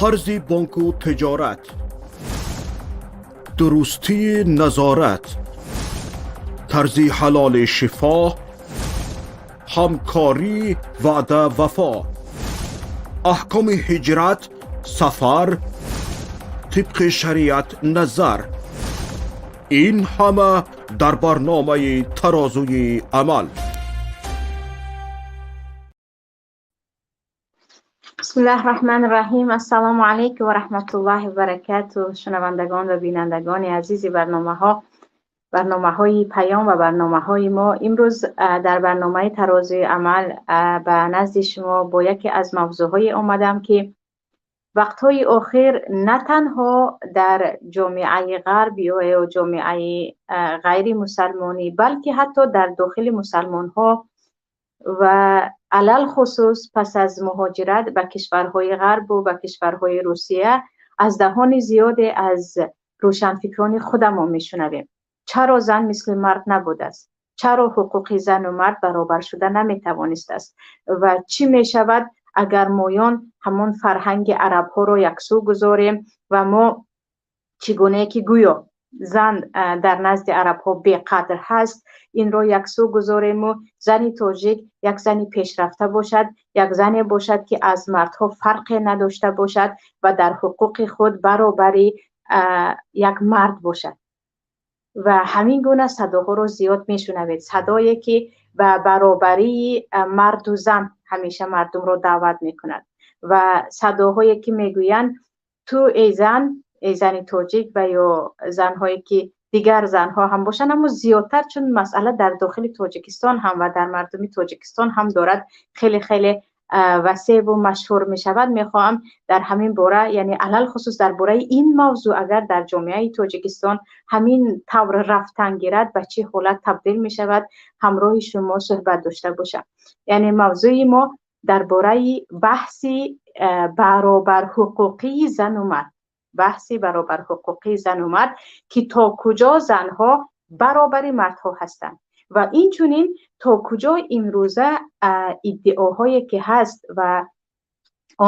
Қарзи бонку тиҷорат, дурустии назорат, тарзи ҳалоли шифо, ҳамкорӣ, ваъда, вафо, аҳкоми ҳиҷрат, сафар тибқи шариат назар, ин ҳама дар барномаи «Тарозуи амал». Бисмиллаҳи раҳмани раҳим. Ассалому алайкум ва раҳматуллоҳи ва баракатуҳ. Шунавандагон ва бинандагони азизи барномаҳои Паём ва барномаҳои мо, имрӯз дар барномаи «Тарозуи амал» ба назди шумо бо яке аз мавзӯъҳое омадам, ки вақтҳои охир на танҳо дар ҷомеаи ғарб ё ҷомеаи ғайримусалмонӣ, балки ҳатто дар дохили мусалмонҳо ва алалхусус пас аз муҳоҷират ба кишварҳои ғарбу ба кишварҳои Русия аз даҳони зиёде аз рӯшанфикрони худамон мешунавем. Чаро зан мисли мард набудааст? Чаро ҳуқуқи зану мард баробар шуда наметавонистааст? Ва чӣ мешавад, агар моён ҳамон фарҳанги арабҳоро яксӯ гузорем ва мо чӣ гунае ки гӯё зан дар назди арабҳо беқадр ҳаст, инро яксӯ гузорему зани тоҷик як зани пешрафта бошад, як зане бошад, ки аз мардҳо фарқе надошта бошад ва дар ҳуқуқи худ баробари як мард бошад. Ва ҳамин гуна садоҳоро зиёд мешунавед, садое ки ба баробарии марду зан ҳамеша мардумро даъват мекунад ва садоҳое ки мегӯянд: ту эй зан, эй зани тоҷик, ва ё занҳое ки дигар занҳо ҳам бошанд, аммо зиёдтар, чун масъала дар дохили Тоҷикистон ҳам ва дар мардуми Тоҷикистон ҳам дорад хеле хеле васеъву машҳур мешавад. Мехоҳам дар ҳамин бора, яъне алалхусус дар бораи ин мавзӯъ, агар дар ҷомеаи Тоҷикистон ҳамин тавр рафтан гирад, ба чӣ ҳолат табдил мешавад, ҳамроҳи шумо суҳбат дошта бошам. Яъне мавзӯи мо дар бораи баҳси баробарҳуқуқии зану мард, баҳси баробарҳуқуқии зану мард, ки то куҷо занҳо баробари мардҳо ҳастанд ва инчунин то куҷо имрӯза иддаоҳое ки ҳаст ва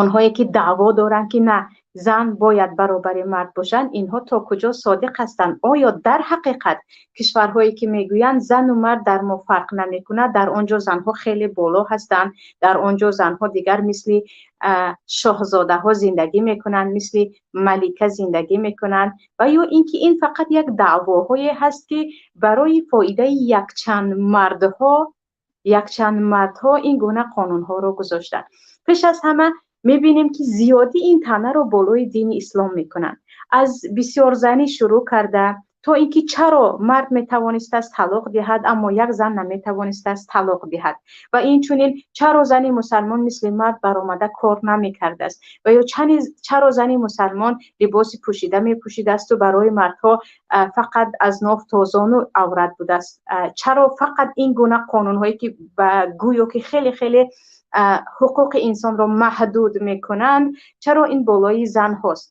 онҳое ки даъво доранд, ки на, зан бояд баробари мард бошанд, инҳо то куҷо содиқ ҳастанд? Оё дар ҳақиқат кишварҳое ки мегӯянд зану мард дар мо фарқ намекунад, дар он ҷо занҳо хеле боло ҳастанд, дар он ҷо занҳо дигар мисли шоҳзодаҳо зиндагӣ мекунанд, мисли малика зиндагӣ мекунанд, ва ё ин ки ин фақат як даъвоҳое ҳаст, ки барои фоидаи якчанд мардҳо ин гуна қонунҳоро гузоштанд? Пеш аз ҳама мебинем, ки зиёдӣ ин таънаро болои дини ислом мекунанд, аз бисёрзанӣ шурӯъ карда то ин ки чаро мард метавонистааст талоқ диҳад, аммо як зан наметавонистааст талоқ диҳад, ва инчунин чаро зани мусалмон мисли мард баромада кор намекардааст, ва ё чаро зани мусалмон либоси пӯшида мепӯшидаасту барои мардҳо фақат аз ноф то зону аврат будааст. Чаро фақат ин гуна қонунҳое ки ба гӯё ки хеле хеле ҳуқуқи инсонро маҳдуд мекунанд, чаро ин болои занҳост?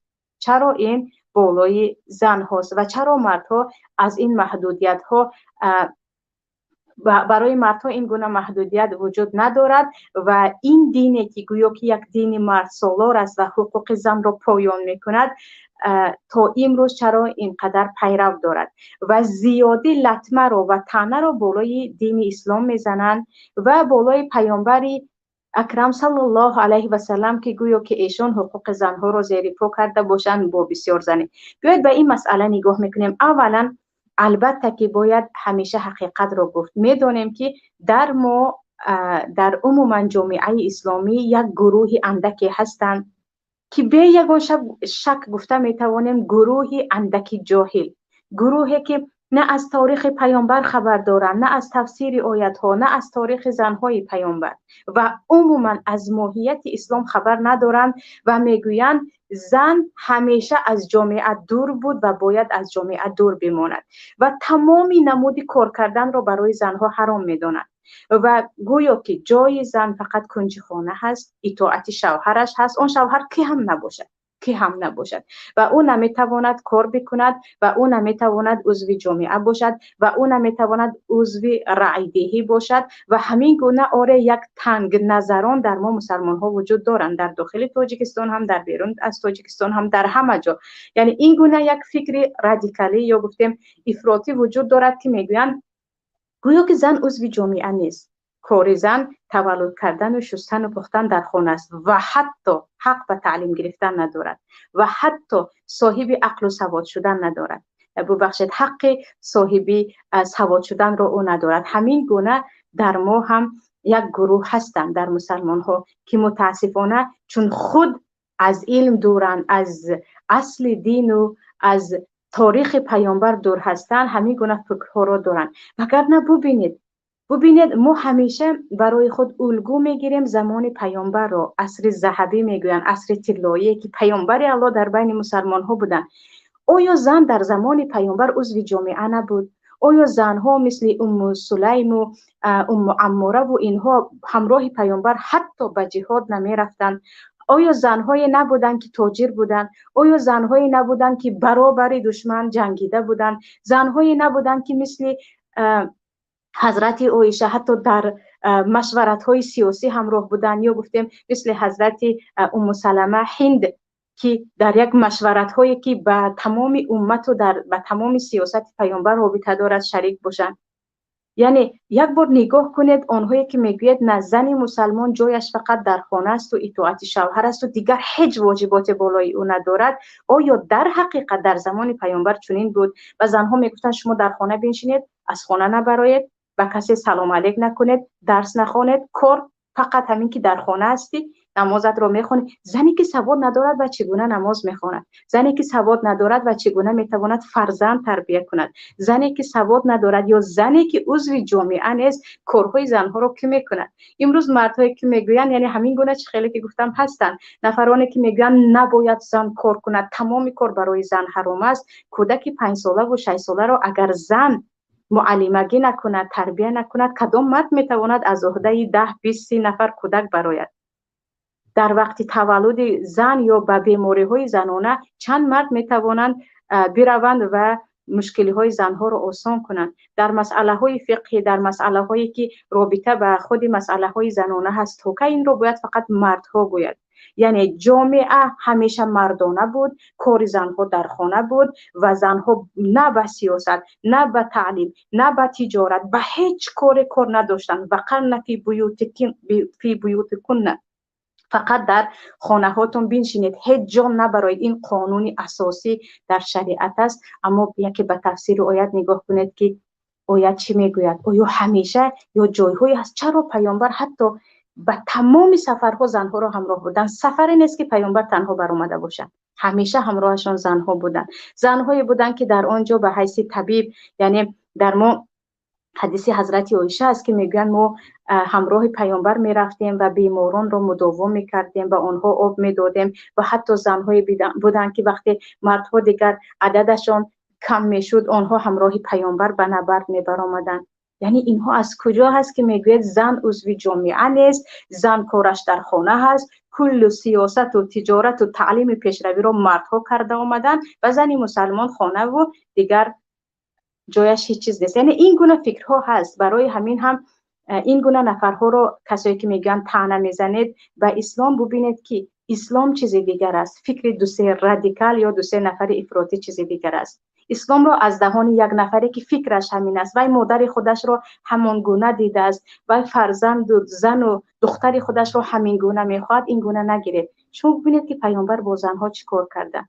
Чаро ин болои занҳост ва чаро мардҳо аз ин маҳдудиятҳо, барои мардҳо ин гуна маҳдудият вуҷуд надорад? Ва ин дине ки гӯё ки як дини мардсолор аст ва ҳуқуқи занро поён мекунад, то имрӯз чаро ин қадар пайрав дорад? Ва зиёдӣ латмаро ва таънаро болои дини ислом мезананд ва болои Паёмбари акрам саллаллоҳу алайҳи васаллам, ки гӯё ки эшон ҳуқуқи занҳоро зери по карда бошанд бо бисёрзанӣ. Биёед, ба ин масъала нигоҳ мекунем. Аввалан, албатта ки бояд ҳамеша ҳақиқатро гуфт. Медонем, ки дар мо, дар умуман ҷомеаи исломӣ як гурӯҳи андаке ҳастанд, ки бе ягон шак гуфта метавонем, гурӯҳи андаки ҷоҳил, гурӯҳе ки на аз таърихи Паёмбар хабар доранд, на аз тафсири оятҳо, на аз таърихи занҳои Паёмбар ва умуман аз моҳияти ислом хабар надоранд ва мегӯянд зан ҳамеша аз ҷомеа дур буд ва бояд аз ҷомеа дур бимонад ва тамоми намуди кор карданро барои занҳо ҳаром медонанд ва гӯё ки ҷои зан фақат кунҷи хона ҳаст, итоати шавҳараш ҳаст, он шавҳар ки ҳам набошад. Ки ҳам набошад ва ӯ наметавонад кор бикунад ва ӯ наметавонад узви ҷомеа бошад ва ӯ наметавонад узви раъйдиҳӣ бошад. Ва ҳамин гуна, оре, як тангназарон дар мо мусалмонҳо вуҷуд доранд, дар дохили Тоҷикистон ҳам, дар берун аз Тоҷикистон ҳам, дар ҳама ҷо. Яъне ин гуна як фикри радикалӣ ё гуфтем ифротӣ вуҷуд дорад, ки мегӯянд, гӯё ки зан узви ҷомеа нест, кори зан таваллуд кардану шустану пухтан дар хона аст ва ҳатто ҳақ ба таълим гирифтан надорад ва ҳатто соҳиби ақлу савод шудан надорад, бубахшед, ҳаққи соҳиби савод шуданро ӯ надорад. Ҳамин гуна дар мо ҳам як гурӯҳ ҳастанд, дар мусалмонҳо, ки мутаассифона, чун худ аз илм дуранд, аз асли дину аз торихи паёмбар дур ҳастанд, ҳамин гуна фикрҳоро доранд. Вагарна бубинед, мо ҳамеша барои худ улгӯ мегирем замони паёмбарро, асри заҳабӣ мегӯянд, асри тиллоие, ки паёмбари Аллоҳ дар байни мусалмонҳо буданд. Оё зан дар замони паёмбар узви ҷомеа набуд? Оё занҳо мисли Умму Сулайму Умму Аммораву инҳо ҳамроҳи паёмбар ҳатто ба ҷиҳод намерафтанд? Оё занҳое набуданд, ки тоҷир буданд? Оё занҳое набуданд, ки баробари душман ҷангида буданд? Занҳое набуданд, ки мисли ҳазрати Оиша ҳатто дар машваратҳои сиёсӣ ҳамроҳ буданд, ё гуфтем, мисли ҳазрати Умму Салама Ҳинд, ки дар як машваратҳое, ки ба тамоми уммату дар ба тамоми сиёсати паёмбар робита дорад, шарик бошанд? Яъне як бор нигоҳ кунед, онҳое ки мегӯяд, на, зани мусалмон ҷояш фақат дар хона асту итоати шавҳар асту дигар ҳеҷ воҷиботе болои ӯ надорад. Оё дар ҳақиқат дар замони паёмбар чунин буд ва занҳо мегуфтанд, шумо дар хона биншинед, аз хона набароед, ба касе салом алейк накунед, дарс нахонед, кор фақат ҳамин ки дар хона ҳастӣ, намозатро мехонӣ? Зане ки савод надорад ва чӣ гуна намоз мехонад? Зане ки савод надорад ва чӣ гуна метавонад фарзанд тарбия кунад? Зане ки савод надорад ё зане ки узви ҷомеа нест, корҳои занҳоро кӣ мекунад? Имрӯз мардҳое ки мегӯянд, яъне ҳамин гуна, чӣ хеле ки гуфтам, ҳастанд нафароне ки мегӯянд, набояд зан кор кунад, тамоми кор барои зан ҳаром аст. Кӯдаки 5-солаву 6-соларо агар зан муаллимагӣ накунад, тарбия накунад, кадом мард метавонад аз уҳдаи 10, 20, 30 нафар кӯдак барояд? Дар вақти таваллуди зан ё ба бемориҳои занона чанд мард метавонанд бираванд ва мушкилиҳои занҳоро осон кунанд? Дар масъалаҳои фиқҳӣ, дар масъалаҳое ки робита ба худи масъалаҳои занона ҳаст, то кай инро бояд фақат мардҳо гӯяд? Яъне ҷомеа ҳамеша мардона буд, кори занҳо дар хона буд ва занҳо на ба сиёсат, на ба таълим, на ба тиҷорат, ба ҳеҷ коре кор надоштанд. Вақарна фи буютикунна, фақат дар хонаҳотон биншинед, ҳеҷ ҷо набароед. Ин қонуни асосӣ дар шариат аст. Аммо яке ба тафсири оят нигоҳ кунед, ки оят чӣ мегӯяд. Оё ҳамеша ё ҷойҳое ҳаст? Чаро паёмбар ҳатто ба тамоми сафарҳо занҳоро ҳамроҳ буданд? Сафаре нест, ки паёмбар танҳо баромада бошанд, ҳамеша ҳамроҳашон занҳо буданд. Занҳое буданд, ки дар он ҷо ба ҳайси табиб, яъне дар мо ҳадиси ҳазрати Оиша аст, ки мегӯянд, мо ҳамроҳи паёмбар мерафтем ва беморонро мудовом мекардем, ба онҳо об медодем ва ҳатто занҳое буданд, ки вақте мардҳо дигар ададашон кам мешуд, онҳо ҳамроҳи паёмбар ба набард мебаромаданд. Яъне инҳо аз куҷо ҳаст, ки мегӯяд, зан узви ҷомеа нест, зан кораш дар хона ҳаст, куллу сиёсату тиҷорату таълими пешравиро мардҳо карда омаданд ва зани мусалмон хонаву дигар ҷояш ҳеҷ чиз нест? Яъне ин гуна фикрҳо ҳаст. Барои ҳамин ҳам ин гуна нафарҳоро, касое ки мегӯянд, таъна мезанед ба ислом, бубинед, ки ислом чизи дигар аст, фикри дусе радикал ё дусе нафари ифротӣ чизи дигар аст. Исломро аз даҳони як нафаре, ки фикраш ҳамин аст, вай модари худашро ҳамон гуна дидааст, вай фарзанду зану духтари худашро ҳамин гуна мехоҳад, ин гуна нагиред. Шумо бубинед, ки паёмбар бо занҳо чӣ кор карданд.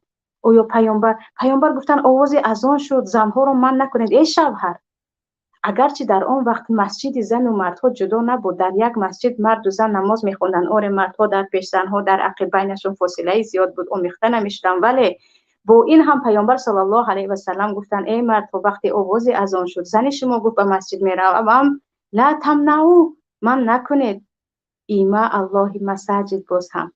Оё паёмбар гуфтанд, овози азон шуд, занҳоро манъ накунед, эй шавҳар? Агарчи дар он вақт масҷиди зану мардҳо ҷудо набуд, дар як масҷид марду зан намоз мехонданд. Оре, мардҳо дар пеш, занҳо дар ақиб, байнашон фосилаи зиёд буд, омехта намешуданд, вале бо ин ҳам паёмбар саллаллоҳу алайҳи васаллам гуфтанд, эй мардҳо, вақте овози азон шуд, зани шумо гуфт, ба масҷид меравам, ла тамнау, манъ накунед. Има Аллоҳи масаҷид, боз ҳам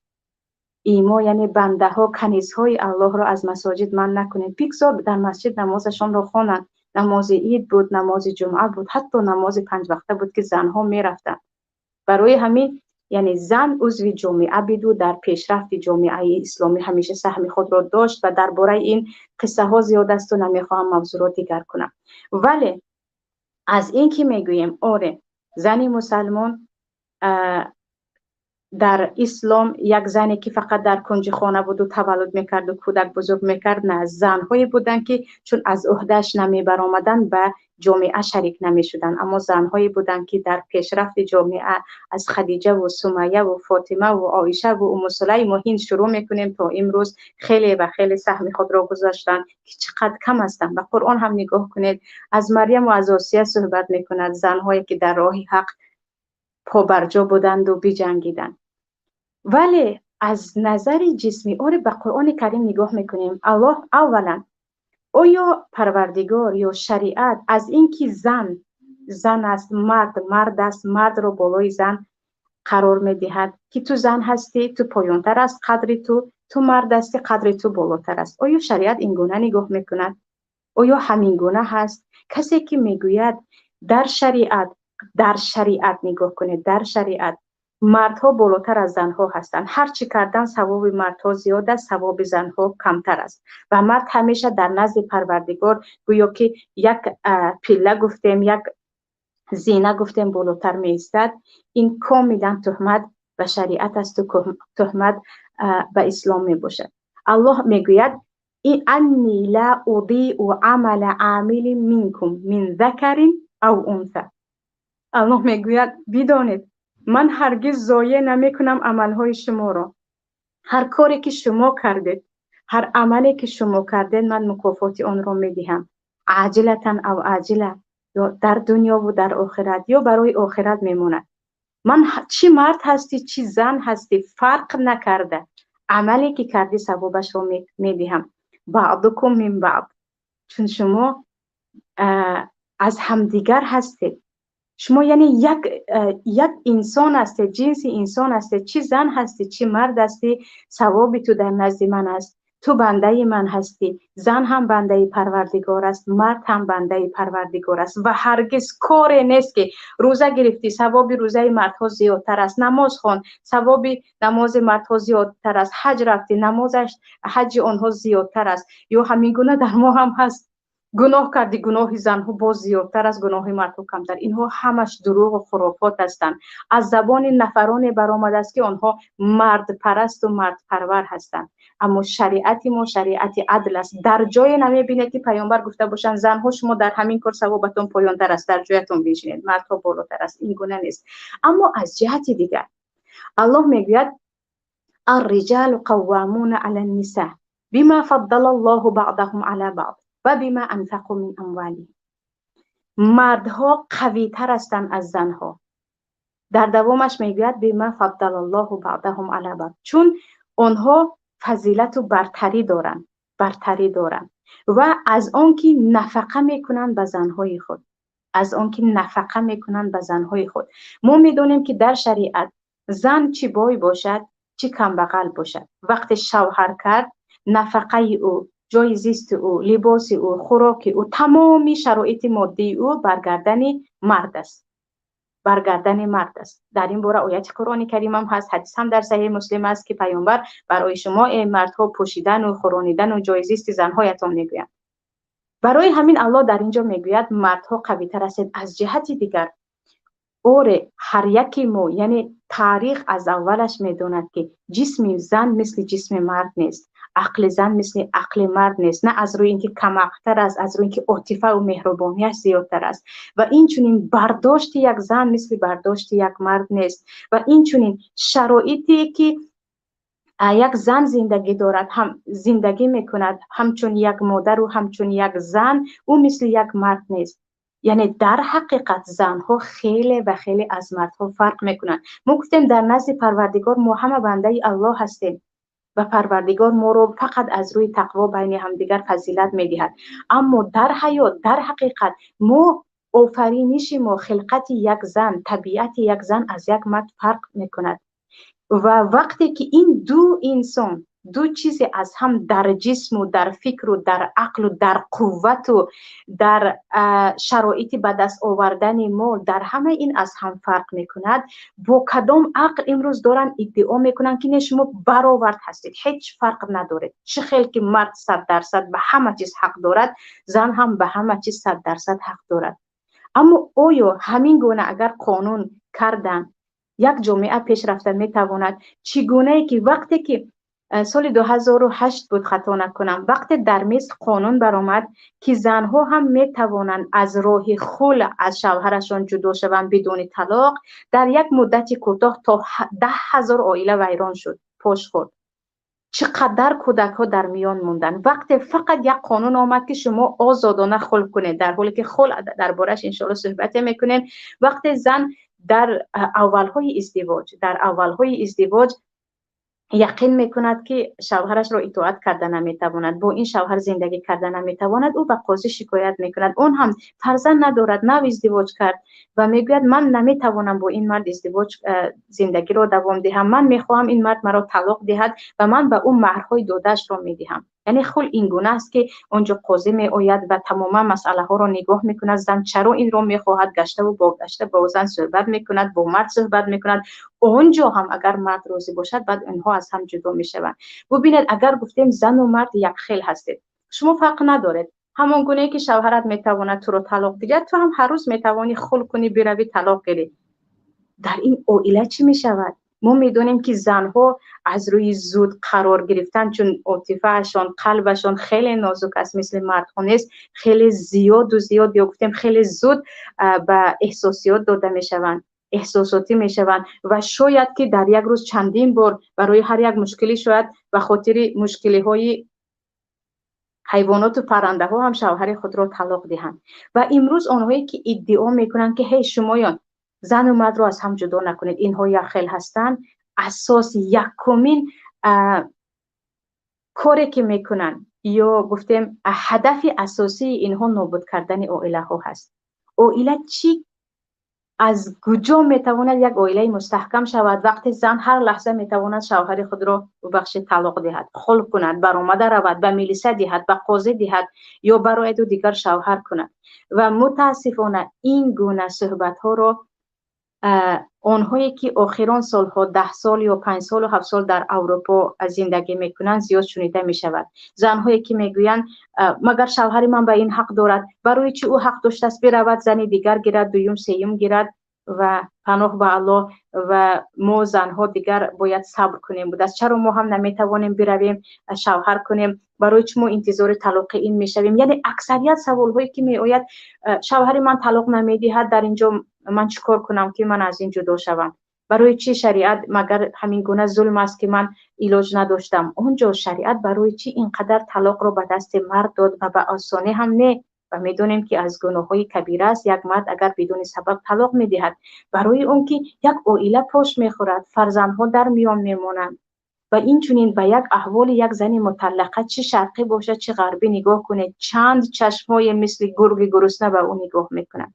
имо, яъне бандаҳо, канизҳои Аллоҳро аз масоҷид манъ накунед, бигзор дар масҷид намозашонро хонанд. Намози ид буд, намози ҷумъа буд, ҳатто намози панҷвақта буд, ки занҳо мерафтанд. Барои ҳамин Яъне зан узви ҷомеа буду дар пешрафти ҷомеаи исломӣ ҳамеша саҳми худро дошт ва дар бораи ин қиссаҳо зиёд асту намехоҳам мавзӯъро дигар кунам. Вале аз ин ки мегӯем, оре, зани мусалмон дар ислом як зане ки фақат дар кунҷи хона буду таваллуд мекарду кӯдак бузург мекард, на, занҳое буданд, ки чун аз ӯҳдааш намебаромаданд, ба ҷомеа шарик намешуданд. Аммо занҳое буданд, ки дар пешрафти ҷомеа аз Хадиҷаву Сумайяву Фотимаву Оишаву Умму Сулайму Ҳинд шурӯъ мекунем то имрӯз хеле ва хеле саҳми худро гузоштанд, ки чӣ қадр кам ҳастанд. Ба Қуръон ҳам нигоҳ кунед, аз Марьяму аз Осия суҳбат мекунад, занҳое ки дар роҳи ҳақ побарҷо буданду биҷангиданд. Вале аз назари ҷисмӣ, оре, ба Қуръони Карим нигоҳ мекунем. Аллоҳ аввалан, оё Парвардигор ё шариат аз ин ки зан зан аст, мард мард аст, мардро болои зан қарор медиҳад, ки ту зан ҳастӣ, ту поёнтар аст қадри ту, ту мард ҳастӣ, қадри ту болотар аст? Оё шариат ин гуна нигоҳ мекунад? Оё ҳамин гуна ҳаст? Касе ки мегӯяд дар шариат нигоҳ кунед, дар шариат мардҳо болотар аз занҳо ҳастанд, ҳар чӣ кардан савоби мардҳо зиёд аст, савоби занҳо камтар аст ва мард ҳамеша дар назди Парвардигор гӯё ки як пилла гуфтем, як зина гуфтем, болотар меистад, ин комилан туҳмат ба шариат асту туҳмат ба ислом мебошад. Аллоҳ мегӯяд: أني لا أضيع عمل عامل منكم من ذكر أو أنثى. Аллоҳ мегӯяд: бидонед, ман ҳаргиз зоеъ намекунам амалҳои шуморо. Ҳар коре ки шумо кардед, ҳар амале ки шумо кардед, ман мукофоти онро медиҳам, عاجلة أو آجلة, ё дар дунёву дар охират, ё барои охират мемонад. Ман чӣ мард ҳастӣ, чӣ зан ҳастӣ, фарқ накарда, амале ки кардӣ, савобашро медиҳам. بعضكم من بعض, чун шумо аз ҳамдигар ҳастед. Шумо яъне як инсон ҳастед, ҷинси инсон ҳастед. Чӣ зан ҳастӣ, чӣ мард ҳастӣ, савоби ту дар назди ман аст, ту бандаи ман ҳастӣ. Зан ҳам бандаи Парвардигор аст, мард ҳам бандаи Парвардигор аст ва ҳаргиз коре нест, ки рӯза гирифтӣ, савоби рӯзаи мардҳо зиёдтар аст, намоз хон, савоби намози мардҳо зиёдтар аст, ҳаҷ рафтӣ, намозаш, ҳаҷи онҳо зиёдтар аст. Ё ҳамин гуна дар мо ҳам ҳаст: гуноҳ кардӣ, гуноҳи занҳо боз зиёдтар аст, гуноҳи мардҳо камтар. Инҳо ҳамаш дурӯғу хурофот ҳастанд, аз забони нафароне баромадааст, ки онҳо мардпарасту мардпарвар ҳастанд. Аммо шариати мо шариати адл аст. Дар ҷое намебинед, ки паёмбар гуфта бошанд: занҳо, шумо дар ҳамин кор савобатон поёнтар аст, дар ҷоятон биншинед, мардҳо болотар аст. Ин гуна нест. Аммо аз ҷиҳати дигар Аллоҳ мегӯяд: الرجال قوامون على النساء بما فضل الله بعضهم على بعض وبما أنفقوا من أموالهم. Мардҳо қавитар ҳастанд аз занҳо. Дар давомаш мегӯяд: بما فضل الله بعضهم على بعض, чун онҳо фазилату бартарӣ доранд, бартарӣ доранд ва аз он ки нафақа мекунанд ба занҳои худ, аз он ки нафақа мекунанд ба занҳои худ. Мо медонем, ки дар шариат зан чӣ бой бошад, чӣ камбағал бошад, вақте шавҳар кард, нафақаи ӯ, ҷои зисти ӯ, либоси ӯ, хӯроки ӯ, тамоми шароити моддии ӯ бар гардани мард аст, бар гардани мард аст. Дар ин бора ояти Қуръони Каримам ҳаст, ҳадис ҳам дар Саҳеҳи Муслим аст, ки паёмбар барои шумо, эй мардҳо, пӯшидану хӯронидану ҷои зисти занҳоятон мегӯянд. Барои ҳамин Аллоҳ дар ин ҷо мегӯяд: мардҳо қавитар ҳастед. Аз ҷиҳати дигар, оре, ҳар яки мо, яъне таърих аз аввалаш медонад, ки ҷисми зан мисли ҷисми мард нест, ақли зан мисли ақли мард нест, на аз рӯи ин ки камақлтар аст, аз рӯи ин ки отифаву меҳрубонияш зиёдтар аст. Ва инчунин бардошти як зан мисли бардошти як мард нест ва инчунин шароите ки як зан зиндагӣ дорад, ҳам зиндагӣ мекунад, ҳамчун як модару ҳамчун як зан, ӯ мисли як мард нест. Яъне дар ҳақиқат занҳо хеле ва хеле аз мардҳо фарқ мекунанд. Мо гуфтем, дар назди Парвардигор мо ҳама бандаи Аллоҳ ҳастем ва Парвардигор моро фақат аз рӯи тақво байни ҳамдигар фазилат медиҳад. Аммо дар ҳаёт, дар ҳақиқат мо, офариниши мо, хилқати як зан, табиати як зан аз як мард фарқ мекунад. Ва вақте ки ин ду инсон, Ду чизе аз ҳам дар ҷисму, дар фикру, дар ақлу, дар қуввату, дар шароити ба даст овардани мол, дар ҳамаи ин аз ҳам фарқ мекунад. Бо кадом ақл имрӯз доранд иддао мекунанд, ки не, шумо баровард ҳастед, ҳеҷ фарқ надоред? Чӣ хел ки мард 100% ба ҳама чиз ҳақ дорад, зан ҳам ба ҳама чиз 100% ҳақ дорад. Аммо оё ҳамин гуна агар қонун карданд, як ҷомеа пешрафта метавонад? Чӣ гунае ки вақте ки соли 2008 буд, хато накунам, вақте дар Миср қонун баромад, ки занҳо ҳам метавонанд аз роҳи хулъ аз шавҳарашон ҷудо шаванд бидуни талоқ, дар як муддати кӯтоҳ то 10 000 оила вайрон шуд, пош хӯрд. Чӣ қадар кӯдакҳо дар миён монданд, вақте фақат як қонун омад, ки шумо озодона хулъ кунед, дар ҳоле ки хулъ дар борааш иншоалло суҳбате мекунем. Вақте зан дар аввалҳои издивоҷ яқин мекунад, ки шавҳарашро итоат карда наметавонад, бо ин шавҳар зиндагӣ карда наметавонад, ӯ ба қозӣ шикоят мекунад. Он ҳам фарзанд надорад, нав издивоҷ кард ва мегӯяд: «Ман наметавонам бо ин мард издивоҷ зиндагиро давом диҳам, ман мехоҳам ин мард маро талоқ диҳад ва ман ба ӯ маҳрҳои додаашро медиҳам». Яъне хулъ ин гуна аст, ки он ҷо қозӣ меояд ва тамоман масъалаҳоро нигоҳ мекунад, зан чаро инро мехоҳад, гаштаву богашта бо зан суҳбат мекунад, бо мард суҳбат мекунад. Он ҷо ҳам агар мард розӣ бошад, баъд инҳо аз ҳам ҷудо мешаванд. Бубинед, агар гуфтем зану мард якхел ҳастед, шумо фарқ надоред, ҳамон гунае ки шавҳарат метавонад туро талоқ диҳад, ту ҳам ҳар рӯз метавонӣ хулъ кунӣ, биравӣ, талоқ гирӣ. Дар ин оила чӣ мешавад? Мо медонем, ки занҳо аз рӯи зуд қарор гирифтан, чун отифаашон, қалбашон хеле нозук аст, мисли мардҳо нест, хеле зиёду зиёд ё гуфтем хеле зуд ба эҳсосиёт дода мешаванд, эҳсосотӣ мешаванд ва шояд ки дар як рӯз чандин бор барои ҳар як мушкилӣ, шояд ба хотири мушкилиҳои ҳайвоноту паррандаҳо ҳам шавҳари худро талоқ диҳанд. Ва имрӯз онҳое ки иддао мекунанд, ки ҳей, шумоён зану мардро аз ҳам ҷудо накунед, инҳо якхел ҳастанд, асос якумин коре ки мекунанд ё гуфтем ҳадафи асосии инҳо нобуд кардани оилаҳо ҳаст. Оила чӣ, аз куҷо метавонад як оилаи мустаҳкам шавад, вақте зан ҳар лаҳза метавонад шавҳари худро, бубахшед, талоқ диҳад, хулъ кунад, баромада равад, ба милиса диҳад, ба қозӣ диҳад ё барояду дигар шавҳар кунад? Ва мутаассифона ин гуна суҳбатҳоро онҳое ки охирон солҳо, 10 сол ё 5 солу 7 сол дар Аврупо зиндагӣ мекунанд, зиёд шунида мешавад. Занҳое ки мегӯянд: «Магар шавҳари ман ба ин ҳақ дорад? Барои чӣ ӯ ҳақ доштааст биравад, зани дигар гирад, дуюм, сеюм гирад?» Ва паноҳ ба Аллоҳ, ва мо занҳо дигар бояд сабр кунем будааст. Чаро мо ҳам наметавонем биравем, шавҳар кунем? Барои чӣ мо интизори талоқи ин мешавем? Яъне аксарият саволҳое ки меояд: «Шавҳари ман талоқ намедиҳад, дар ин ҷо ман чӣ кор кунам, ки ман аз ин ҷудо шавам? Барои чӣ шариат магар ҳамин гуна зулм аст, ки ман илоҷ надоштам?» Он ҷо шариат барои чӣ ин қадар талоқро ба дасти мард дод? Ва ба осонӣ ҳам не, ва медонем, ки аз гуноҳҳои кабира аст як мард агар бидуни сабаб талоқ медиҳад, барои он ки як оила пош мехӯрад, фарзандҳо дар миён мемонанд. Ва инчунин ба як аҳволи як зани муталлақа, чӣ шарқӣ бошад, чӣ ғарбӣ, нигоҳ кунед, чанд чашмҳое мисли гурги гурусна ба ӯ нигоҳ мекунад.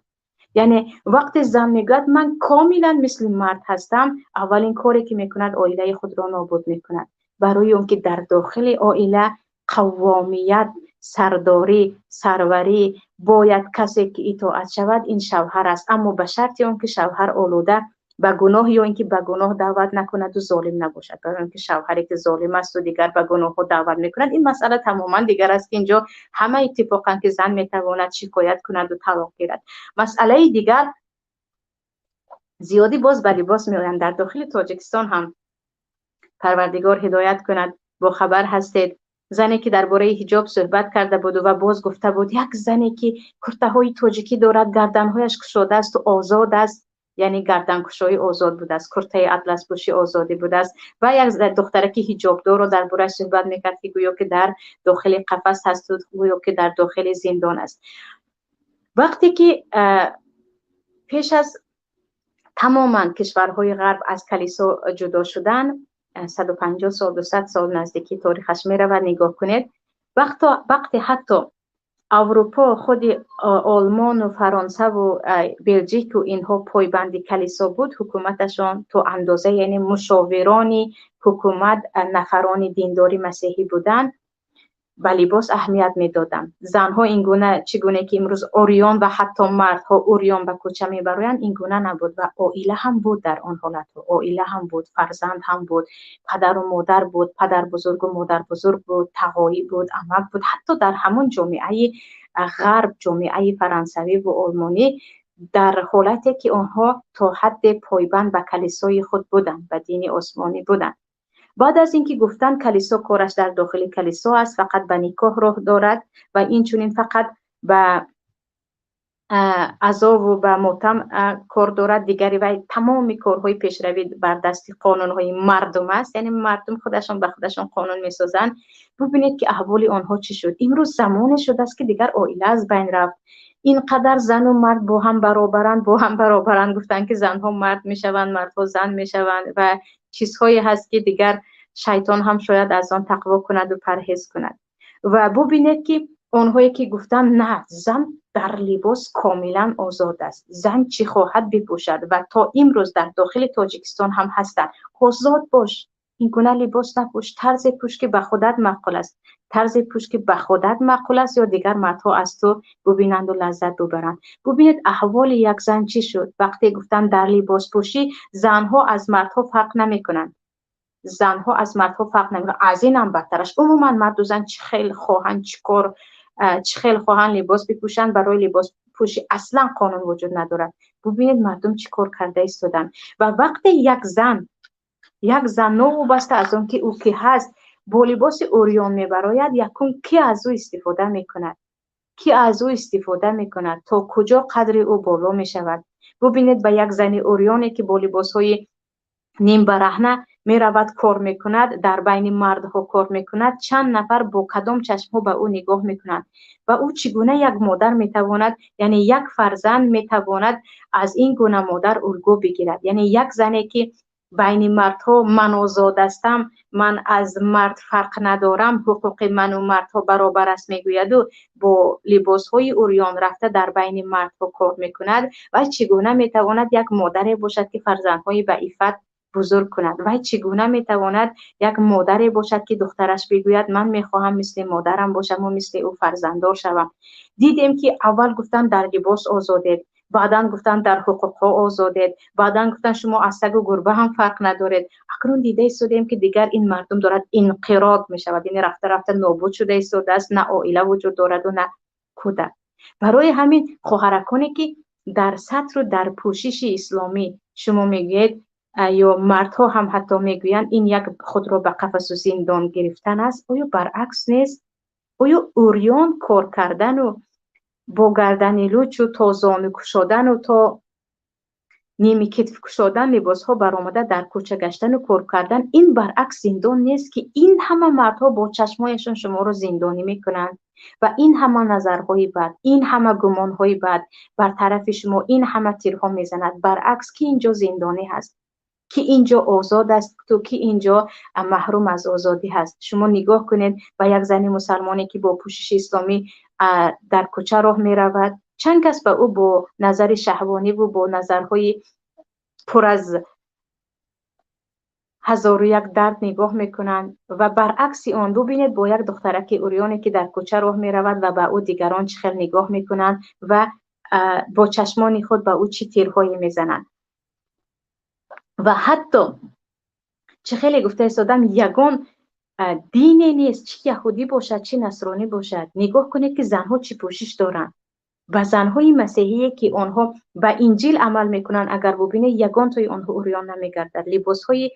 Яъне вақте зан мегӯяд: «Ман комилан мисли мард ҳастам», аввалин коре ки мекунад, оилаи худро нобуд мекунад, барои он ки дар дохили оила қаввомият, сардорӣ, сарварӣ бояд касе ки итоат шавад, ин шавҳар аст, аммо ба шарти он ки шавҳар олуда ба гуноҳ ё ин ки ба гуноҳ даъват накунаду золим набошад. Барои он ки шавҳаре ки золим асту дигар ба гуноҳҳо даъват мекунад, ин масъала тамоман дигар аст, ки инҷо ҳама иттифоқанд, ки зан метавонад шикоят кунаду талоқ гирад. Масъалаи дигар зиёдӣ боз ба либос меоянд. Дар дохили Тоҷикистон ҳам, Парвардигор ҳидоят кунад, бохабар ҳастед, зане ки дар бораи ҳиҷоб суҳбат карда буду ва боз гуфта буд, як зане ки куртаҳои тоҷикӣ дорад, гарданҳояш кушода асту озод аст, яъне гарданкушоӣ озод будааст, куртаи атласпӯшӣ озодӣ будааст, ва як духтараки ҳиҷобдорро дар борааш суҳбат мекард, ки гӯё ки дар дохили қафас ҳасту гӯё ки дар дохили зиндон аст. Вақте ки пеш аз тамоман кишварҳои ғарб аз калисо ҷудо шудан, 150 сол, 200 сол наздикӣ торихаш меравад, нигоҳ кунед, вақте ҳатто Аврупо, худи Олмону Фаронсаву Белҷику инҳо пойбанди калисо буд, ҳукуматашон то андоза, яъне мушовирони ҳукумат нафарони диндори масеҳӣ буданд, ба либос аҳамият медоданд. Занҳо ин гуна, чӣ гуна ки имрӯз ориён ва ҳатто мардҳо урён ба кӯча мебароянд, ин гуна набуд. Ва оила ҳам буд дар он ҳолатҳо, оила ҳам буд, фарзанд ҳам буд, падару модар буд, падарбузургу модарбузург буд, тағоӣ буд, амак буд. Ҳатто дар ҳамон ҷомеаи ғарб, ҷомеаи фаронсавӣ ва олмонӣ, дар ҳолате ки онҳо то ҳадде пойбанд ба калисои худ буданд, ба дини осмонӣ буданд. Баъд аз ин ки гуфтанд калисо кораш дар дохили калисо аст, фақат ба никоҳ роҳ дорад ва инчунин фақат ба азову ба мотам кор дорад, дигари вай тамоми корҳои пешравӣ бар дасти қонунҳои мардум аст, яъне мардум худашон ба худашон қонун месозанд. Бубинед ки аҳволи онҳо чӣ шуд. Имрӯз замоне шудааст ки дигар оила аз байн рафт. Ин қадар зану мард бо ҳам баробаранд, бо ҳам баробаранд. Гуфтанд ки занҳо мард мешаванд, мардҳо зан мешаванд ва чизҳое ҳаст ки дигар шайтон ҳам шояд аз он тақво кунаду парҳез кунад. Ва бубинед ки онҳое ки гуфтанд на, зан дар либос комилан озод аст, зан чӣ хоҳад бипӯшад, ва то имрӯз дар дохили Тоҷикистон ҳам ҳастанд. Озод бош, ин гуна либос напӯш, тарзе пӯш ки ба худат маъқул аст, тарзе пӯш ки ба худат маъқул аст ё дигар мардҳо аз ту бубинанду лаззат бубаранд. Бубинед аҳволи як зан чӣ шуд вақте гуфтанд дар либоспӯшӣ занҳо аз мардҳо фарқ намекунанд, занҳо аз мардҳо фарқ намекунанд. Аз ин ҳам бадтараш, умуман марду зан чӣ хел хоҳанд, чӣ кор, чӣ хел хоҳанд либос бипӯшанд, барои либоспӯшӣ аслан қонун вуҷуд надорад. Бубинед мардум чӣ кор карда истоданд. Ва вақте як зан новобаста аз он ки ӯ ки ҳаст, бо либоси урён мебарояд, якум ки аз ӯ истифода мекунад, ки аз ӯ истифода мекунад, то куҷо қадри ӯ боло мешавад. Бубинед ба як зани урёне ки бо либосҳои нимбараҳна меравад, кор мекунад, дар байни мардҳо кор мекунад, чанд нафар бо кадом чашмҳо ба ӯ нигоҳ мекунанд ва ӯ чӣ гуна як модар метавонад, яъне як фарзанд метавонад аз ин гуна модар улгӯ бигирад? Яъне як зане ки байни мардҳо ман озод ҳастам, ман аз мард фарқ надорам, ҳуқуқи ману мардҳо баробар аст мегӯяду бо либосҳои урён рафта дар байни мардҳо кор мекунад, ва чӣ гуна метавонад як модаре бошад ки фарзандҳои ба иффат бузург кунад? Вай чӣ гуна метавонад як модаре бошад ки духтараш бигӯяд ман мехоҳам мисли модарам бошаму мисли ӯ фарзанддор шавам? Дидем ки аввал гуфтанд дар либос озодед, баъдан гуфтанд дар ҳуқуқҳо озодед, баъдан гуфтанд шумо аз сагу гурба ҳам фарқ надоред. Акнун дида истодем ки дигар ин мардум дорад инқирод мешавад, яъне рафта рафта нобуд шуда истодааст, на оила вуҷуд дораду на кӯдак. Барои ҳамин хоҳараконе ки дар сатру дар пӯшиши исломӣ шумо мегӯед ё мардҳо ҳам ҳатто мегӯянд, ин як худро ба қафасу зиндон гирифтан аст, оё баръакс нест? Оё урён кор кардану бо гардани лучу то зону кушодану то ними китф кушодан либосҳо баромада дар кӯча гаштану кор кардан, ин баръакс зиндон нест, ки ин ҳама мардҳо бо чашмҳояшон шуморо зиндонӣ мекунанд ва ин ҳама назарҳои бад, ин ҳама гумонҳои бад бар тарафи шумо, ин ҳама тирҳо мезанад? Баръакс, ки инҷо зиндонӣ ҳаст, ки инҷо озод аст, ту ки инҷо маҳрум аз озодӣ ҳаст? Шумо нигоҳ кунед ба як зани мусалмоне ки бо пӯшиши исломӣ дар кӯча роҳ меравад, чанд кас ба ӯ бо назари шаҳвониву бо назарҳои пур аз ҳазору як дард нигоҳ мекунанд. Ва баръакси он бубинед бо як духтараки урёне ки дар кӯча роҳ меравад ва ба ӯ дигарон чӣ хел нигоҳ мекунанд ва бо чашмони худ ба ӯ чӣ тирҳое мезананд. Ва ҳатто чӣ хеле гуфта истодам, ягон дине нест, чӣ яҳудӣ бошад, чӣ насронӣ бошад. Нигоҳ кунед ки занҳо чӣ пӯшиш доранд. Ба занҳои масеҳие ки онҳо ба Инҷил амал мекунанд, агар бубинед, ягон тои онҳо урён намегардад. Либосҳои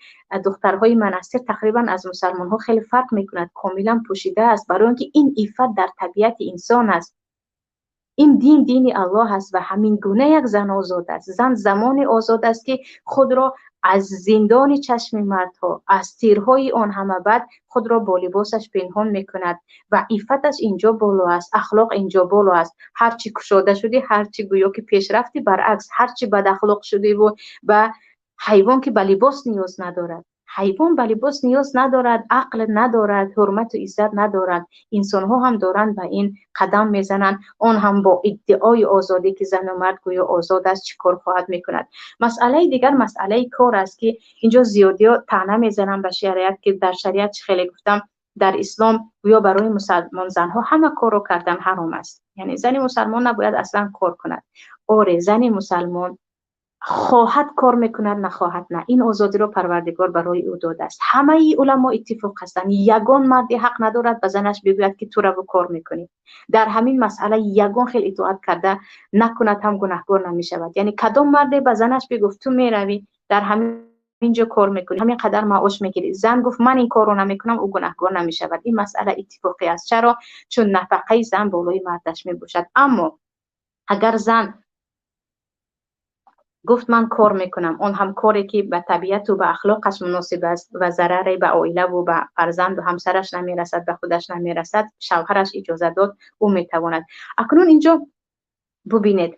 духтарҳои манастир тақрибан аз мусалмонҳо хеле фарқ мекунад, комилан пӯшида аст, барои он ки ин иффат дар табиати инсон аст. Ин дин дини Аллоҳ аст ва ҳамин гуна як зан озод аст. Зан замоне озод аст, ки худро аз зиндони чашми мардҳо, аз тирҳои он ҳама бад худро бо либосаш пинҳон мекунад ва иффаташ инҷо боло аст, ахлоқ инҷо боло аст. Ҳарчи кушода шудӣ, ҳарчи гӯё ки пешрафтӣ, баръакс, ҳарчи бадахлоқ шудиву ба ҳайвон ки ба либос ниёз надорад. Ҳайвон ба либос ниёз надорад, ақл надорад, ҳурмату иззат надорад. Инсонҳо ҳам доранд ба ин қадам мезананд, он ҳам бо иддаои озодӣ, ки зану мард гӯё озод аст, чӣ кор хоҳад мекунад. Масъалаи дигар масъалаи кор аст, ки инҷо зиёдиҳо таъна мезананд ба шариат, ки дар шариат чӣ хеле гуфтам, дар ислом гӯё барои мусалмон занҳо ҳама корро кардан ҳаром аст. Яъне зани мусалмон набояд аслан кор кунад. Оре, зани мусалмон хоҳад кор мекунад, нахоҳад на. Ин озодиро Парвардигор барои ӯ додааст. Ҳамаи уламо иттифоқ ҳастанд, ягон марде ҳақ надорад ба занаш бигӯяд, ки ту раву кор мекунӣ. Дар ҳамин масъала ягон хел итоат карда накунад ҳам гунаҳгор намешавад. Яъне кадом марде ба занаш бигуфт, ту меравӣ дар ҳамин ҷо кор мекунӣ, ҳамин қадар маош мегирӣ, зан гуфт ман ин корро намекунам, ӯ гунаҳгор намешавад. Ин масъала иттифоқӣ аст. Чаро? Чун нафақаи зан болои мардаш мебошад. Аммо агар зан гуфт ман кор мекунам, он ҳам коре ки ба табиату ба ахлоқаш муносиб аст ва зараре ба оилаву ба фарзанду ҳамсараш намерасад, ба худаш намерасад, шавҳараш иҷоза дод, ӯ метавонад. Акнун инҷо бубинед,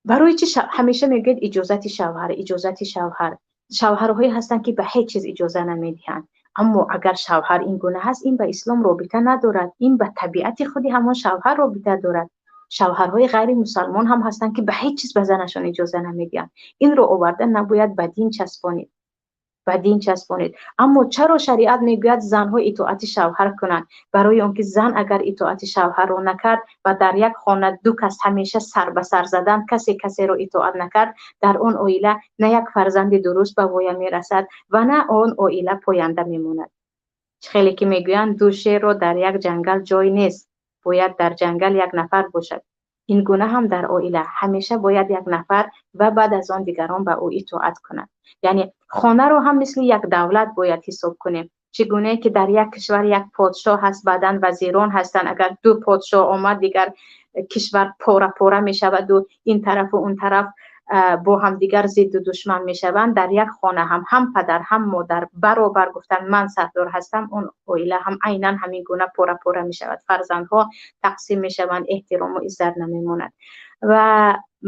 барои чӣ ҳамеша мегӯяд иҷозати шавҳар, иҷозати шавҳар. Шавҳарҳое ҳастанд, ки ба ҳеҷ чиз иҷоза намедиҳанд. Аммо агар шавҳар ин гуна ҳаст, ин ба ислом робита надорад, ин ба табиати худи ҳамон шавҳар робита дорад. Шавҳарҳои ғайримусалмон ҳам ҳастанд, ки ба ҳеҷ чиз ба занашон иҷоза намедиҳанд. Инро оварда набояд ба дин часпонид, ба дин часпонид. Аммо чаро шариат мегӯяд занҳо итоати шавҳар кунанд? Барои он ки зан агар итоати шавҳарро накард ва дар як хона ду кас ҳамеша сар ба сар заданд, касе касеро итоат накард, дар он оила на як фарзанди дуруст ба воя мерасад ва на он оила поянда мемонад. Хеле ки мегӯянд, ду шерро дар як ҷангал ҷой нест, бояд дар ҷангал як нафар бошад. Ин гуна ҳам дар оила ҳамеша бояд як нафар ва баъд аз он дигарон ба ӯ итоат кунанд. Яъне хонаро ҳам мисли як давлат бояд ҳисоб кунем. Чӣ гунае ки дар як кишвар як подшоҳ ҳаст, баъдан вазирон ҳастанд, агар ду подшоҳ омад, дигар кишвар пора-пора мешаваду ин тарафу он тараф бо ҳамдигар зидду душман мешаванд. Дар як хона ҳам падар ҳам модар баробар гуфтанд ман сардор ҳастам, он оила ҳам айнан ҳамин гуна пора-пора мешавад, фарзандҳо тақсим мешаванд, эҳтирому иззат намемонад. Ва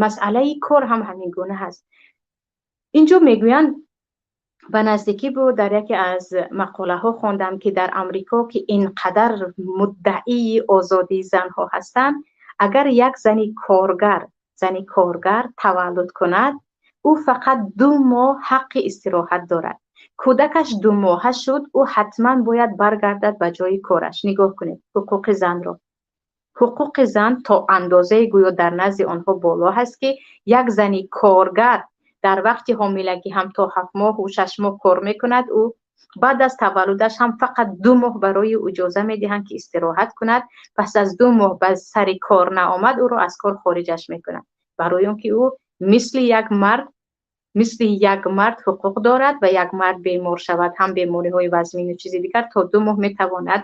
масъалаи кор ҳам ҳамин гуна ҳаст. Инҷо мегӯянд, ба наздикӣ буд, дар яке аз мақолаҳо хондам, ки дар Амрико, ки ин қадар муддаии озодии занҳо ҳастанд, агар як зани коргар таваллуд кунад, ӯ фақат 2 моҳ ҳаққи истироҳат дорад. Кӯдакаш 2 моҳа шуд, ӯ ҳатман бояд баргардад ба ҷои кораш. Нигоҳ кунед ҳуқуқи занро. Ҳуқуқи зан то андозае гӯё дар назди онҳо боло ҳаст, ки як зани коргар дар вақти ҳомилагӣ ҳам то 7 моҳу 6 моҳ кор мекунад, ӯ баъд аз таваллудаш ҳам фақат 2 моҳ барои иҷоза медиҳанд, ки истироҳат кунад. Пас аз 2 моҳ ба сари кор наомад, ӯро аз кор хориҷаш мекунад. Барои он ки ӯ мисли як мард ҳуқуқ дорад ва як мард бемор шавад, ҳам бемориҳои вазмину чизи дигар, то 2 моҳ метавонад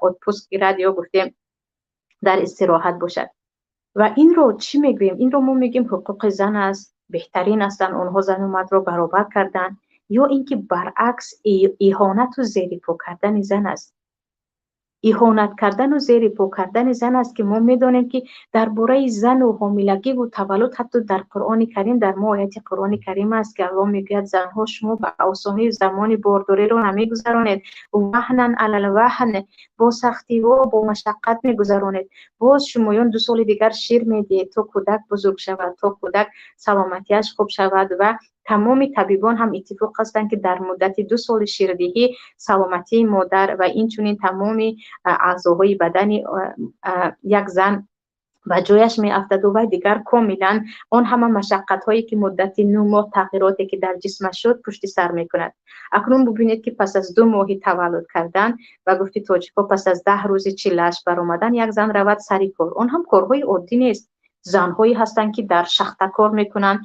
отпуск гирад ё гуфтем дар истироҳат бошад. Ва инро чӣ мегӯем? Инро мо мегӯем ҳуқуқи зан аст, беҳтарин ҳастанд, онҳо зану мардро баробар карданд, ё ин ки баръакс иҳонату зери по кардани зан аст. Иҳонат кардану зери по кардани зан аст, ки мо медонем, ки дар бораи зану ҳомилагиву таваллуд ҳатто дар Қуръони Карим, дар мо ояти Қуръони Карим аст, ки Аллоҳ мегӯяд занҳо шумо ба осонӣ замони бордориро намегузаронед, ваҳнан алал ваҳн, бо сахтиҳо, бо машаққат мегузаронед. Боз шумоён 2 соли дигар шир медиҳед то кӯдак бузург шавад, то кӯдак саломатиаш хуб шавад. Ва тамоми табибон ҳам иттифоқ ҳастанд, ки дар муддати 2 соли ширдиҳӣ саломатии модар ва инчунин тамоми аъзоҳои бадани як зан ба ҷояш меафтаду ва дигар комилан он ҳама машаққатҳое ки муддати 9 моҳ тағйироте ки дар ҷисмаш шуд пушти сар мекунад. Акнун бубинед, ки пас аз 2 моҳи таваллуд кардан ва гуфти тоҷикҳо пас аз 10 рӯзи чилаш баромадан як зан равад сари кор. Он ҳам корҳои оддӣ нест. Занҳое ҳастанд, ки дар шахта кор мекунанд,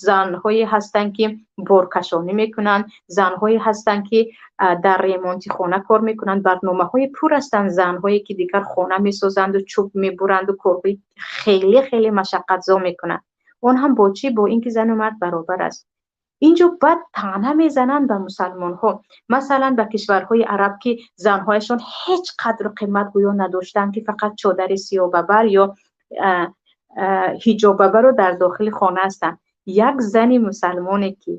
занҳое ҳастанд, ки боркашонӣ мекунанд, занҳое ҳастанд, ки дар ремонти хона кор мекунанд. Барномаҳои пур ҳастанд занҳое, ки дигар хона месозанду чӯб мебуранду корҳои хеле хеле машаққатзо мекунанд. Он ҳам бо чӣ? Бо ин ки зану мард баробар аст. Инҷо баъд таъна мезананд ба мусалмонҳо, масалан ба кишварҳои араб, ки занҳояшон ҳеҷ қадру қимат гӯё надоштанд, ки фақат чодари сиёбабар ё ҳиҷобабарро дар дохили хона ҳастанд. Як зани мусалмоне, ки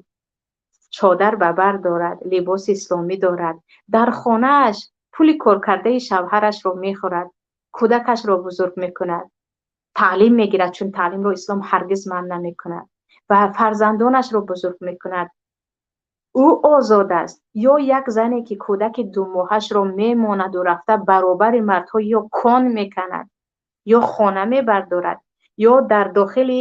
Чодар ба бар дорад, либоси исломӣ дорад, дар хонааш пули коркардаи шавҳарашро мехӯрад, кӯдакашро бузург мекунад, таълим мегирад, чун таълимро ислом ҳаргиз манъ намекунад, ва фарзандонашро бузург мекунад. Ӯ озод аст ё як зане ки кӯдаки думоҳашро мемонаду рафта баробари мардҳо ё кон меканад, ё хона мебардорад, ё дар дохили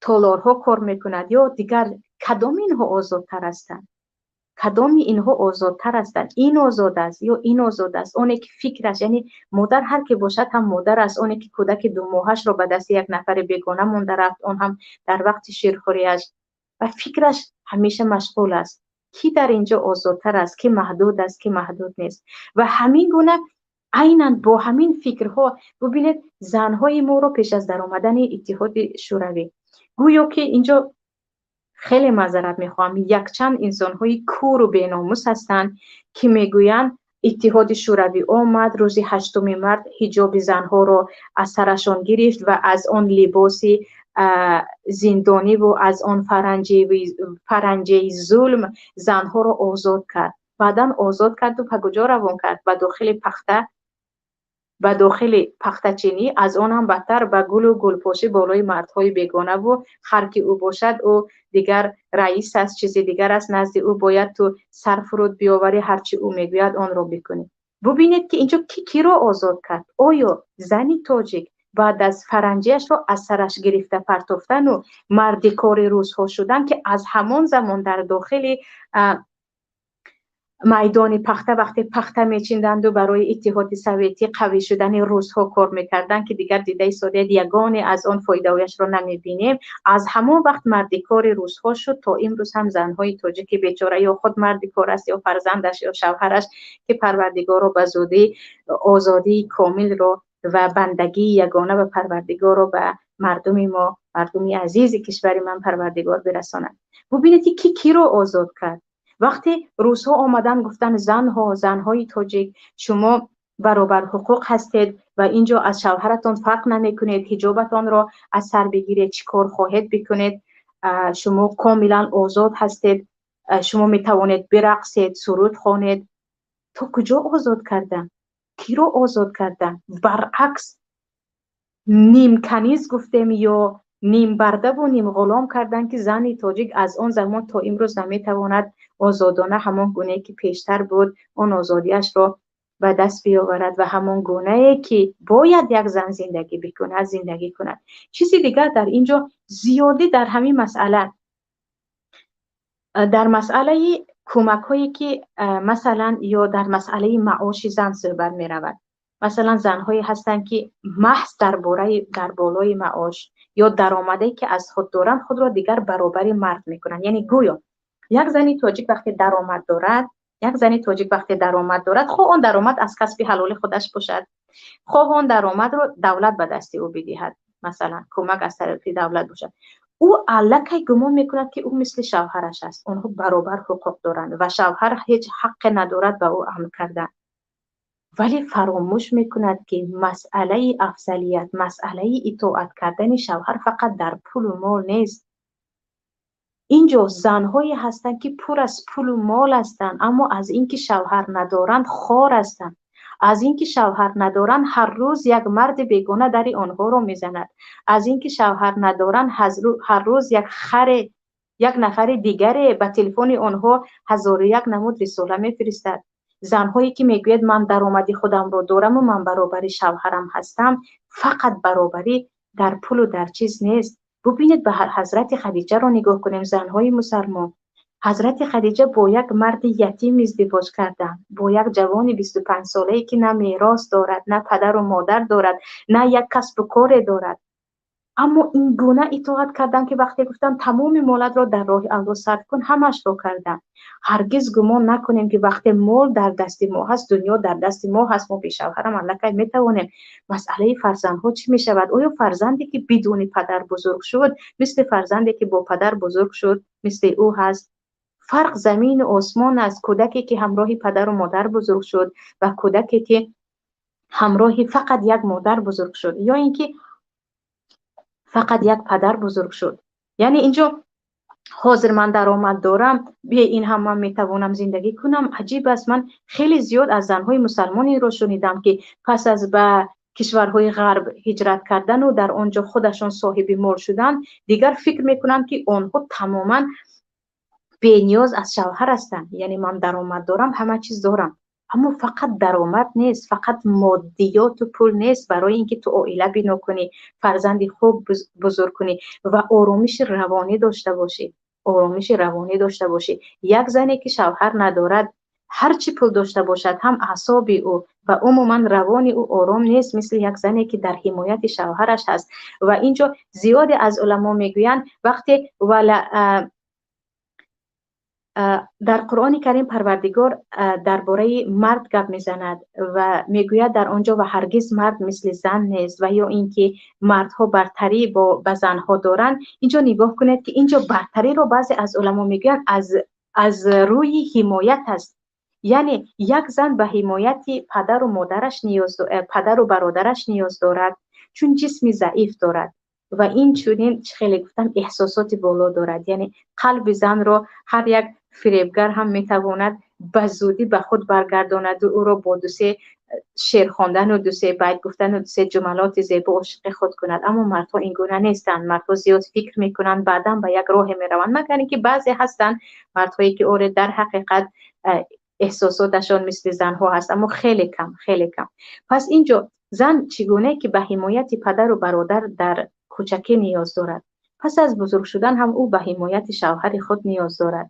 толорҳо кор мекунад, ё дигар. Кадоми инҳо озодтар ҳастанд? Кадоми инҳо озодтар ҳастанд? Ин озод аст ё ин озод аст? Оне ки фикраш, яъне модар ҳар ки бошад ҳам модар аст. Оне ки кӯдаки думоҳашро ба дасти як нафари бегона монда рафт, он ҳам дар вақти ширхӯрияш, ва фикраш ҳамеша машғул аст. Кӣ дар инҷо озодтар аст? Ки маҳдуд аст, ки маҳдуд нест? Ва ҳамин гуна айнан бо ҳамин фикрҳо бубинед занҳои моро пеш аз даромадани Иттиҳоди Шӯравӣ. Гӯё ки инҷо, хеле маъзарат мехоҳам, якчанд инсонҳои куру беномус ҳастанд, ки мегӯянд Иттиҳоди Шӯравӣ омад, рӯзи 8 март ҳиҷоби занҳоро аз сарашон гирифт ва аз он либоси зиндониву аз он фаранҷаи зулм занҳоро озод кард. Баъдан озод карду ба куҷо равон кард? Ба дохили пахта, ба дохили пахтачинӣ, аз он ҳам бадтар, ба гулу гулпошӣ болои мардҳои бегонаву ҳар ки ӯ бошад, ӯ дигар раис аст, чизи дигар аст, назди ӯ бояд ту сар фуруд биёварӣ, ҳарчи ӯ мегӯяд, онро бикунӣ. Бубинед, ки инҷо ки киро озод кард? Оё зани тоҷик баъд аз фаранҷиашро аз сараш гирифта партофтану мардикори рӯзҳо шудан, ки аз ҳамон замон дар дохили майдони пахта, вақте пахта мечинданду барои Иттиҳоди Советӣ қавӣ шудани рӯзҳо кор мекарданд, ки дигар дидаи содият ягоне аз он фоидаҳояшро намебинем, аз ҳамон вақт мардикори рӯзҳо шуд, то имрӯз ҳам занҳои тоҷики бечора ё худ мардикор аст, ё фарзандаш, ё шавҳараш, ки Парвардигоро ба зудӣ озодии комилро ва бандагии ягона ба Парвардигорро ба мардуми мо, мардуми азизи кишвари ман, Парвардигор бирасонад. Бубинед, ки ки киро озод кард. Вақте рӯзҳо омадан гуфтанд: занҳо, занҳои тоҷик, шумо баробарҳуқуқ ҳастед ва инҷо аз шавҳаратон фарқ намекунед, ҳиҷобатонро аз сар бигиред, чӣ кор хоҳед бикунед, шумо комилан озод ҳастед, шумо метавонед бирақсед, суруд хонед. То куҷо озод кардам? Киро озод кардам? Баръакс, нимканиз гуфтем ё нимбардаву нимғулом карданд, ки зани тоҷик аз он замон то имрӯз наметавонад озодона, ҳамон гунае ки пештар буд, он озодиашро ба даст биёварад ва ҳамон гунае ки бояд як зан зиндагӣ бикунад, зиндагӣ кунад. Чизи дигар дар ин ҷо зиёдӣ дар ҳамин масъала, дар масъалаи кӯмакҳое ки масалан ё дар масъалаи маоши зан суҳбат меравад. Масалан, занҳое ҳастанд, ки маҳз дар бораи, дар болои маош ё даромаде ки аз худ доранд, худро дигар баробари мард мекунанд. Яъне гӯё як зани тоҷик вақте даромад дорад, як зани тоҷик вақте даромад дорад, хоҳ он даромад аз касби ҳалоли худаш бошад, хоҳ он даромадро давлат ба дасти ӯ бидиҳад, масалан, кӯмак аз тарафи давлат бошад, ӯ аллакай гумон мекунад, ки ӯ мисли шавҳараш аст, онҳо баробар ҳуқуқ доранд ва шавҳар ҳеҷ ҳаққе надорад ба ӯ амр кардан. Вале фаромӯш мекунад, ки масъалаи афзалият, масъалаи итоат кардани шавҳар фақат дар пулу мол нест. Инҷо занҳое ҳастанд, ки пур аз пулу мол ҳастанд, аммо аз ин ки шавҳар надоранд, хор ҳастанд. Аз ин ки шавҳар надоранд, ҳар рӯз як марди бегона дари онҳоро мезанад. Аз ин ки шавҳар надоранд, ҳар рӯз як харе, як нафари дигаре ба телефони онҳо ҳазору як намуд рисола мефиристад. Занҳое ки мегӯяд: ман даромади худамро дораму ман баробари шавҳарам ҳастам, фақат баробарӣ дар пулу дар чиз нест. Бубинед, ба Ҳазрати Хадиҷаро нигоҳ кунем, занҳои мусалмон. Ҳазрати Хадиҷа бо як марди ятим издивоҷ карданд, бо як ҷавони 25-солае, ки на мерос дорад, на падару модар дорад, на як касбу коре дорад. Аммо ин гуна итоат карданд, ки вақте гуфтанд: тамоми молатро дар роҳи Аллоҳ сарф кун, ҳамашро кардам. Ҳаргиз гумон накунем, ки вақте мол дар дасти мо ҳаст, дунё дар дасти мо ҳаст, мо бешавҳарам аллакай метавонем. Масъалаи фарзандҳо чӣ мешавад? Оё фарзанде ки бидуни падар бузург шуд, мисли фарзанде ки бо падар бузург шуд, мисли ӯ ҳаст? Фарқ замину осмон аст, кӯдаке ки ҳамроҳи падару модар бузург шуд ва кӯдаке ки ҳамроҳи фақат як модар бузург шуд ё ин ки фақат як падар бузург шуд. Яъне инҷо Ҳозир ман даромад дорам, бе ин ҳам ман метавонам зиндагӣ кунам. Аҷиб аст, ман хеле зиёд аз занҳои мусалмон инро шунидам, ки пас аз ба кишварҳои ғарб ҳиҷрат кардану дар он ҷо худашон соҳиби мол шудан, дигар фикр мекунанд, ки онҳо тамоман бениёз аз шавҳар ҳастанд. Яъне ман даромад дорам, ҳама чиз дорам. Аммо фақат даромад нест, фақат моддиёту пул нест барои ин ки ту оила бино кунӣ, фарзанди хуб бузург кунӣ ва оромиши равонӣ дошта бошӣ, оромиши равонӣ дошта бошӣ. Як зане, ки шавҳар надорад, ҳар чӣ пул дошта бошад ҳам, аъсоби ӯ ва умуман равони ӯ ором нест, мисли як зане, ки дар ҳимояти шавҳараш ҳаст. Ва инҷо зиёде аз уламо мегӯянд, вақте вала дар Қуръони Карим Парвардигор дар бораи мард гап мезанад ва мегӯяд дар он ҷо: ва ҳаргиз мард мисли зан нест, ва ё ин ки мардҳо бартарӣ ба занҳо доранд. Инҷо нигоҳ кунед, ки инҷо бартариро баъзе аз уламо мегӯянд, аз рӯи ҳимоят аст. Яъне як зан ба ҳимояти падару модараш ниёз, падару бародараш ниёз дорад, чун ҷисми заиф дорад ва ин чунин, чӣ хеле гуфтам, эҳсосоти боло дорад. Яъне қалби занро ҳар як фиребгар ҳам метавонад ба зудӣ ба худ баргардонаду ӯро бо дусе шеър хондану дусе байт гуфтану дусе ҷумалоти зебо ошиқи худ кунад. Аммо мардҳо ин гуна нестанд. Мардҳо зиёд фикр мекунанд, баъдан ба як роҳе мераванд, магар ин ки баъзе ҳастанд мардҳое, ки оре, дар ҳақиқат эҳсосоташон мисли занҳо ҳаст, аммо хеле кам, хеле кам. Пас инҷо зан чӣ гуна ки ба ҳимояти падару бародар дар кӯчакӣ ниёз дорад, пас аз бузург шудан ҳам ӯ ба ҳимояти шавҳари худ ниёз дорад.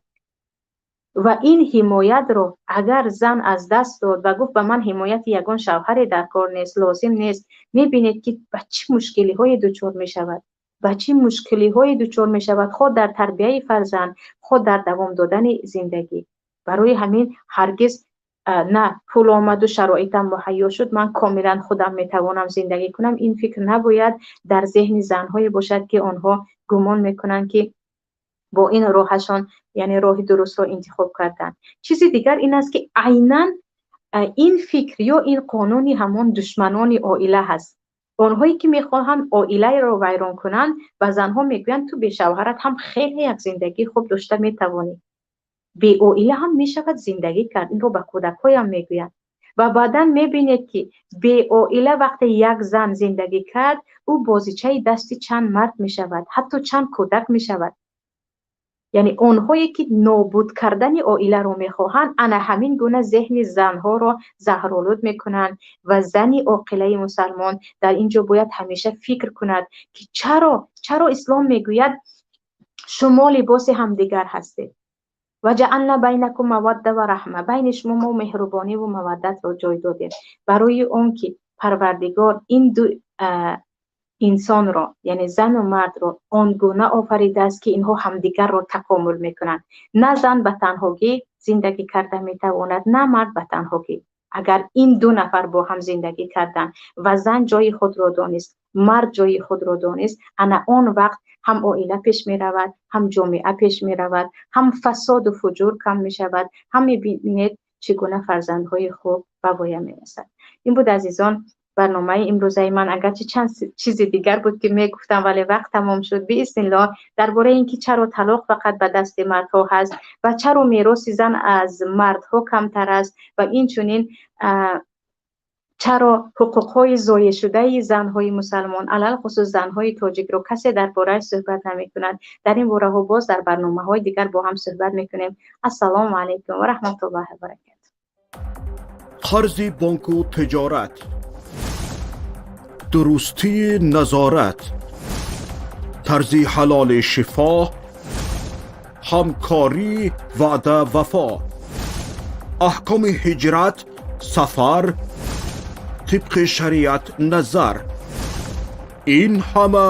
Ва ин ҳимоятро агар зан аз даст дод ва гуфт: ба ман ҳимояти ягон шавҳаре дар кор нест, лозим нест, мебинед, ки ба чӣ мушкилиҳое дучор мешавад, ба чӣ мушкилиҳое дучор мешавад, хоҳ дар тарбияи фарзанд, хоҳ дар давом додани зиндагӣ. Барои ҳамин ҳаргиз на пул омаду шароитам муҳайё шуд, ман комилан худам метавонам зиндагӣ кунам, ин фикр набояд дар зеҳни занҳое бошад, ки онҳо гумон мекунанд, ки бо ин роҳашон, яъне роҳи дурустро интихоб карданд. Чизи дигар ин аст, ки айнан ин фикр ё ин қонуни ҳамон душманони оила ҳаст. Онҳое, ки мехоҳанд оилаеро вайрон кунанд, ба занҳо мегӯянд: ту бешавҳарат ҳам хеле як зиндагии хуб дошта метавонӣ, беоила ҳам мешавад зиндагӣ кард. Инро ба кӯдакҳоям мегӯянд. Ва баъдан мебинед, ки беоила вақте як зан зиндагӣ кард, ӯ бозичаи дасти чанд мард мешавад, ҳатто чанд кӯдак мешавад. Яъне онҳое, ки нобуд кардани оиларо мехоҳанд, ана ҳамин гуна зеҳни занҳоро заҳролуд мекунанд. Ва зани оқилаи мусалмон дар ин ҷо бояд ҳамеша фикр кунад, ки чаро ислом мегӯяд: шумо либоси ҳамдигар ҳастед, ва ҷаална байнакум мавадда ва раҳма, байни шумо мо меҳрубониву маваддатро ҷой додем. Барои он ки Парвардигор ин ду инсонро, яъне зану мардро, он гуна офаридааст, ки инҳо ҳамдигарро такомул мекунанд. На зан ба танҳогӣ зиндагӣ карда метавонад, на мард ба танҳогӣ. Агар ин ду нафар бо ҳам зиндагӣ карданд ва зан ҷои худро донист, мард ҷои худро донист, ана он вақт ҳам оила пеш меравад, ҳам ҷомеа пеш меравад, ҳам фасоду фуҷур кам мешавад, ҳам мебинед, чӣ гуна фарзандҳои хуб ба воя мерасад. Ин буд, азизон, барномаи имрӯзаи ман. Агарчи чанд чизи дигар буд, ки мегуфтам, вале вақт тамом шуд. Биизниллоҳ, дар бораи ин ки чаро талоқ фақат ба дасти мардҳо ҳаст ва чаро мероси зан аз мардҳо камтар аст ва инчунин чаро ҳуқуқҳои зоеъшудаи занҳои мусалмон, алалхусус занҳои тоҷикро касе дар борааш суҳбат намекунад, дар ин бораҳо боз дар барномаҳои дигар бо ҳам суҳбат мекунем. Ассалому алайкум ва раҳматуллоҳи ва баракату. Қарзи бонку тиҷорат, дурустии назорат, тарзи ҳалоли шифо, ҳамкорӣ, ваъда, вафо, аҳкоми ҳиҷрат, сафар, тибқи шариат назар, ин ҳама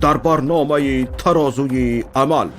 дар барномаи Тарозуи амал.